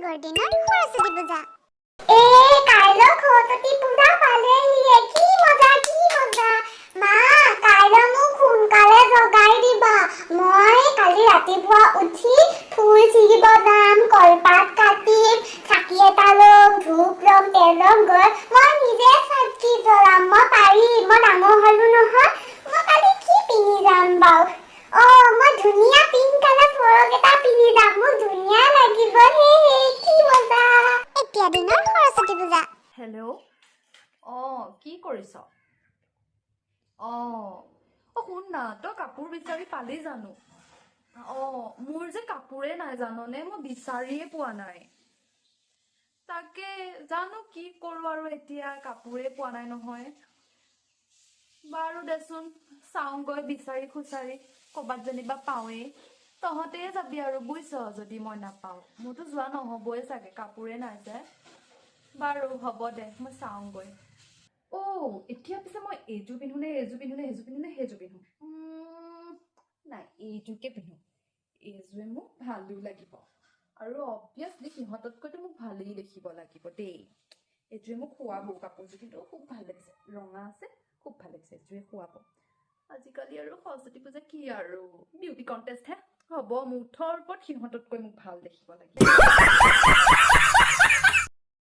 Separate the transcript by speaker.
Speaker 1: আগৰ দিনৰ সৰস্বতী পূজা। এ, কাইলৈ সৰস্বতী পূজা পালেহিয়ে। কি মজা, কি মজা! মা, কাইলৈ মোক সোনকালে জগাই দিবা। মই কালি ৰাতিপুৱা উঠি ফুল ছিগিব যাম, কলপাত কাটিম, চাকি এটা ল'ম, ধূপ ল'ম, তেল ল'ম, গৈ মই নিজে চাকি জ্বলাম। মই পাৰিম, মই ডাঙৰ হ'লো নহয়। মই কালি কি পিন্ধি যাম বাৰু? অ', মই ধুনীয়া পিংক কালাৰ ফ্ৰক এটা পিন্ধি যাম। মোক ধুনীয়া লাগিব। হে হে, কি মজা! এতিয়া দিনৰ সৰস্বতী পূজা।
Speaker 2: হেল্ল', অঁ, কি কৰিছ? অঁ অঁ, শুন না, তই কাপোৰ বিচাৰি পালি জানো? অঁ, মোৰ যে কাপোৰে নাই জাননে? মই বিচাৰিয়ে পোৱা নাই। তাকে জানো কি কৰোঁ আৰু এতিয়া, কাপোৰে পোৱা নাই নহয়। বাৰু দেচোন, চাওঁগৈ বিচাৰি খুচাৰি, ক'ৰবাত যেনিবা পাওঁৱেই। তহঁতেই যাবি আৰু বুজিছ, যদি মই নাপাওঁ। মোৰতো যোৱা নহ'বই চাগে, কাপোৰে নাই যে। বাৰু হ'ব দে, মই চাওঁগৈ।
Speaker 3: অ' এতিয়া পিছে মই এইযোৰ পিন্ধো নে এইযোৰ পিন্ধো নে সেইযোৰ পিন্ধো নে সেইযোৰ পিন্ধো? নাই, এইযোৰকে পিন্ধো। এইযোৰে মোক ভালো লাগিব আৰু অবভিয়াছলি সিহঁততকৈতো মোক ভালেই দেখিব লাগিব দেই। এইযোৰে মোক শুৱাব। কাপোৰযোৰ কিন্তু খুব ভাল লাগিছে, ৰঙা আছে, খুব ভাল লাগিছে। এইযোৰে শুৱাব। আজিকালি আৰু সৰস্বতী পূজা কি আৰু, বিউটি কণ্টেষ্টহে হ'ব। মুঠৰ ওপৰত সিহঁততকৈ মোক ভাল দেখিব লাগিব।